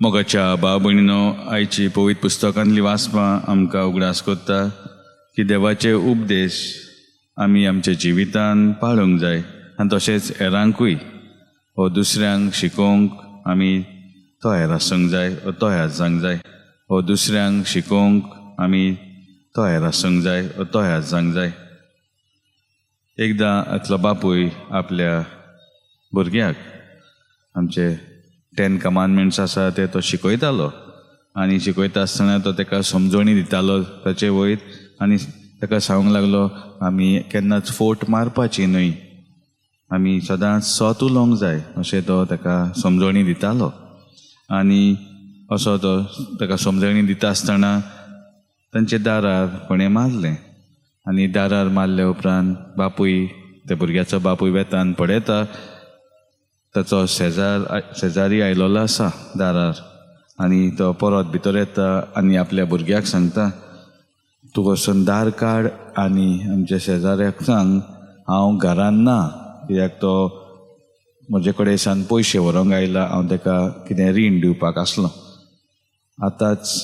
मोगाच्या भाव भयणीनो, आयची पवित्र पुस्तकांतली वाचपां आमकां उगडास करता की देवाचे उपदेश आमी आमच्या जिवितान पाळूंक जाय आनी तशेंच हेरांकूय हो दुसऱ्यांक शिकोवंक आमी तयार आसूंक जाय वो तयार जावंक जाय. हो दुसऱ्यांक शिकोवंक आमी तयार आसूंक जाय वो तयार जावंक जाय. एकदां एकलो बापूय आपल्या भुरग्याक आमचे 10 कमांडमेंट्स आसा ते तो शिकयतालो आनी शिकयता आसतना तो ताका समजणी दितालो ताचे वयर आनी ताका सांगूंक लागलो, आमी केन्नाच फोट मारपाची न्हय, आमी सदांच सत उलोवंक जाय अशें तो ताका समजणी दितालो. आनी असो तो ताका समजणी दिता आसतना तांच्या दारार कोणें मारलें आनी दारार मारल्या उपरांत बापूय, त्या भुरग्याचो बापूय वेतान पळयता ताचो शेजारी आयलोलो आसा दारार आनी तो परत भितर येता आनी आपल्या भुरग्याक सांगता, तूं वचून दार काड आनी आमच्या शेजाऱ्याक सांग हांव घरान ना, कित्याक तो म्हजे कडेन सान पयशे व्हरूंक आयला, हांव ताका कितें रीण दिवपाक आसलो. आतांच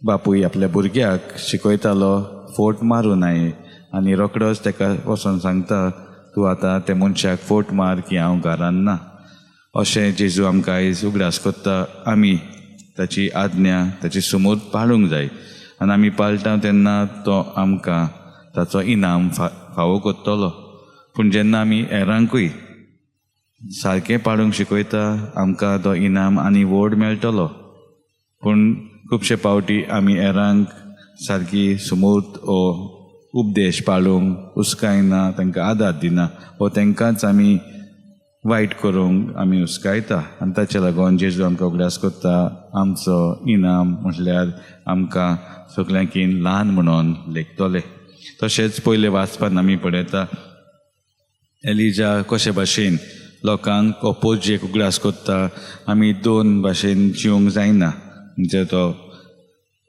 बापूय आपल्या भुरग्याक शिकयतालो फोट मारूं नाये आनी रोखडोच ताका वचोन सांगता, तूं आतां त्या मनशाक फोट मार की हांव घरान ना. अशें जेजू आमकां आयज उगडास करता, आमी ताची आज्ञा ताची सुमूर पाळूंक जाय आनी आमी पाळटा तेन्ना तो आमकां ताचो इनाम फावो करतलो. पूण जेन्ना आमी हेरांकूय सारकें पाळूंक शिकयता आमकां तो इनाम आनी व्हड मेळटलो. पूण खुबशे पावटी आमी हेरांक सारकी सुमूर्त ओ उपदेश पाळूंक हुस्कायना, तांकां आदार दिना वो तांकांच आमी वायट करूंक आमी हुस्कायता आनी ताचे लागून जेजू आमकां उगडास करता आमचो इनाम म्हटल्यार आमकां सगल्यांकीन ल्हान म्हणून लेखतले. तशेंच पयले वाचपान आमी पळयता एलिजा कशे भाशेन लोकांक ओपोजीक उगडास करता, आमी दोन भाशेन जिवंक जायना, म्हणजे तो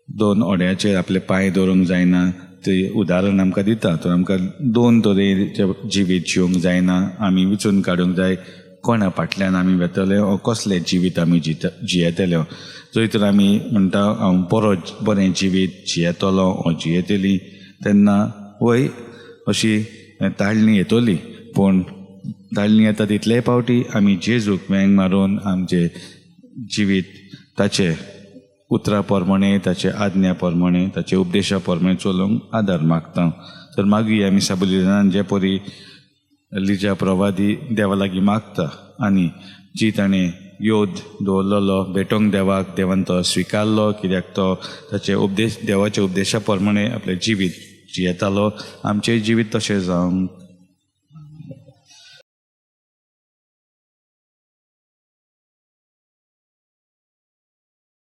दोन ओड्याचेर आपले पांय दवरूंक जायना ते उदाहरण आमकां दिता. तर आमकां दोन तरेचे जिवीत जिवंक जायना, आमी विचून काडूंक जाय कोणा फाटल्यान आमी वेतले वो कसलें जिवीत आमी जियेतले. जंय तर आमी म्हणटा हांव बरो बरें जिवीत जियेतलो वो जियेतली तेन्ना वय अशी ताळणी येतली, पूण ताळणी येता तितलेय पावटी आमी जेजूक वेंग मारून आमचें जिवीत ताचे उतरा प्रमाणे, ताचे आज्ञा प्रमाणे, ताचे उपदेशा प्रमाणे चलोवंक आदार मागता. तर मागीर आमी साबुलिनान जे परी लिजा प्रवादी देवा लागीं मागता आनी जी ताणें योद दवरलेलो भेटोवंक देवाक, देवान तो स्विकारलो कित्याक तो ताचे उपदेश देवाच्या उपदेशा प्रमाणे आपलें जिवीत जियेतालो. आमचें जिवीत तशें जावंक